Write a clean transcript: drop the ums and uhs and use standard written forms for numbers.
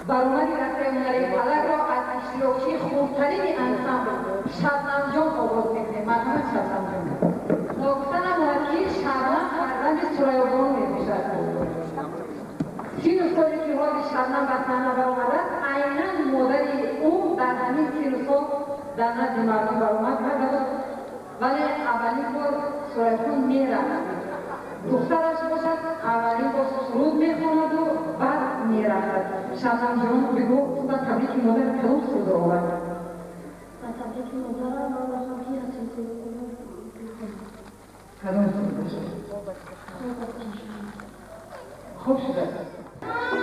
Баромади растаи ҳунари Фалакро аз иштирокчии хурдтарини ансамбл Шабнамҷон оғоз мекунем. Марҳамат, Шабнамҷон. Ногуфта намонад, ки Шабнам фарзанди Сурайёбону мебошад. 30 соле ки ҳоли Шабнам ба саҳна баромадааст, айнан модари ӯ дар ҳамин 30 сол дар назди мардум баромад карда буд, вале аввалин бор Сурайхон мерақсид. Духтараш бошад, аввалин бор суруд мехонаду баъд мерақсад. Шабнамҷон, бигӯ, ту ба табрики модар кадом сурудро овард? Ба табрики модарам ман мехоҳам, ки ҳасрати бихонам. Кадом суруд бошад? Хоб аст чашмам. Хуб шудааст.